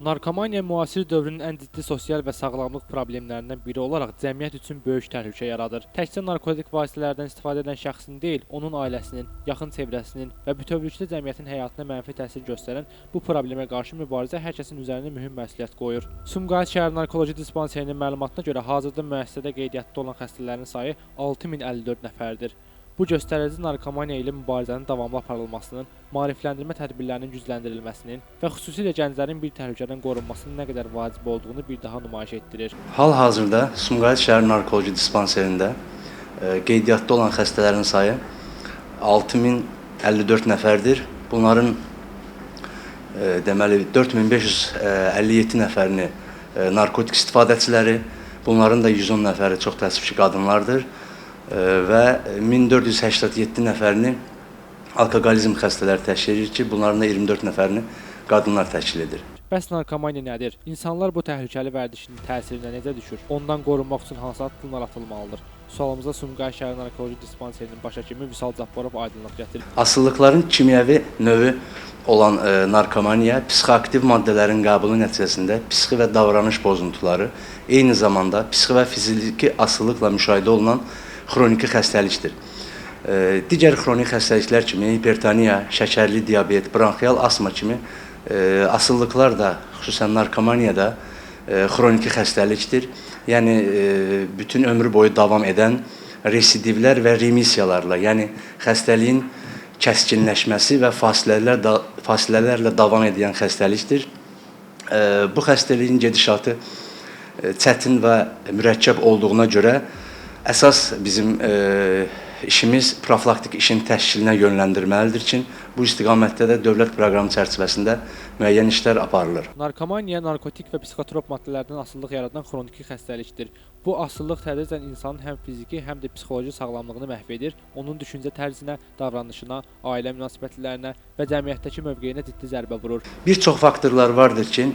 Narkomaniya müasir dövrün ən ciddi sosial və sağlamlıq problemlərindən biri olaraq cəmiyyət üçün böyük təhlükə yaradır. Təkcə narkotik vasitələrdən istifadə edən şəxsin deyil, onun ailəsinin, yaxın çevrəsinin və bütövlükdə cəmiyyətin həyatına mənfi təsir göstərən bu problemə qarşı mübarizə hər kəsin üzərinə mühüm məsuliyyət qoyur. Sumqayıt şəhər narkoloji dispanserinin məlumatına görə hazırda müəssisədə qeydiyyatda olan xəstələrin sayı 6054 nəfərdir. Bu göstərici narkomaniya ilə mübarizənin davamlı aparılmasının, maarifləndirmə tədbirlərinin gücləndirilməsinin və xüsusilə gənclərin bir təhlükədən qorunmasının nə qədər vacib olduğunu bir daha nümayiş etdirir. Hal-hazırda Sumqayıt şəhər narkoloji dispanserində qeydiyyatda olan xəstələrin sayı 6054 nəfərdir. Bunların deməli 4557 nəfərini narkotik istifadəçiləri, bunların da 110 nəfəri çox təəssüf ki, qadınlardır və 1487 nəfərini alkoqolizm xəstələri təşkil edir ki, bunların da 24 nəfərini qadınlar təşkil edir. Bəs narkomaniya nədir? İnsanlar bu təhlükəli vərdişin təsirinə necə düşür? Ondan qorunmaq üçün hansı addımlar atılmalıdır? Sualımıza Sumqayıt şəhər narkoloji dispanserinin baş həkimi Vüsal Cabbarov aydınlıq gətirir. Asılılıqların kimyəvi növü olan narkomaniya psixoaktiv maddələrin qəbulu nəticəsində psixi və davranış pozuntuları, eyni zamanda psixi və fiziki asılılıqla müşahidə olunan xroniki xəstəlikdir. Digər xronik xəstəliklər kimi hipertoniya, şəkərli diabet, bronxial asma kimi asılılıqlar da, xüsusən narkomaniyada xroniki xəstəlikdir. Yəni bütün ömrü boyu davam edən residivlər və remissiyalarla, yəni xəstəliyin kəskinləşməsi və fasilələrlə davam edən xəstəlikdir. Bu xəstəliyin gedişatı çətin və mürəkkəb olduğuna görə əsas bizim işimiz profilaktik işin təşkilinə yönləndirməlidir ki, bu istiqamətdə də dövlət proqramı çərçivəsində müəyyən işlər aparılır. Narkomaniya narkotik və psixotrop maddələrdən asılılıq yaradan xroniki xəstəlikdir. Bu asılılıq tədricən insanın həm fiziki, həm də psixoloji sağlamlığını məhv edir, onun düşüncə tərzinə, davranışına, ailə münasibətlərinə və cəmiyyətdəki mövqeyinə ciddi zərbə vurur. Bir çox faktorlar vardır ki,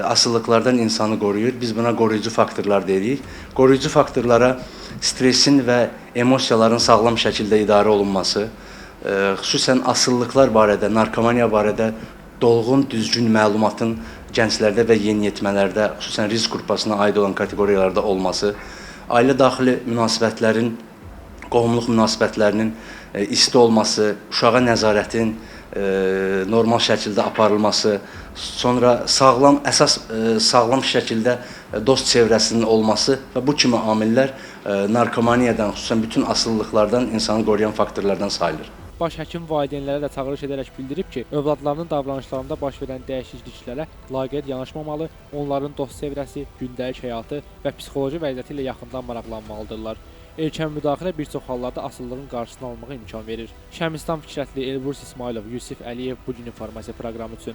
asılılıqlardan insanı qoruyur. Biz buna qoruyucu faktorlar deyirik. Qoruyucu faktorlara stresin və emosiyaların sağlam şəkildə idarə olunması, xüsusən asılılıqlar barədə, narkomaniya barədə dolğun, düzgün məlumatın gənclərdə və yeniyetmələrdə, xüsusən risk qrupasına aid olan kateqoriyalarda olması, ailə daxili münasibətlərin, qohumluq münasibətlərinin isti olması, uşağa nəzarətin normal şəkildə aparılması, sonra sağlam, əsas sağlam şəkildə dost çevrəsinin olması və bu kimi amillər narkomaniyadan, xüsusən bütün asılılıqlardan insanı qoruyan faktorlardan sayılır. Baş həkim valideynlərə də çağırış edərək bildirib ki, övladlarının davranışlarında baş verən dəyişikliklərə laqeyd yanaşmamalı, onların dost çevrəsi, gündəlik həyatı və psixoloji vəziyyəti ilə yaxından maraqlanmalıdırlar. Erkən müdaxilə bir çox hallarda asılılığın qarşısını almağa imkan verir. Şəmistan Fikrətli, Elbrus İsmayılov, Yusif Əliyev Bu gün informasiya proqramı üçün.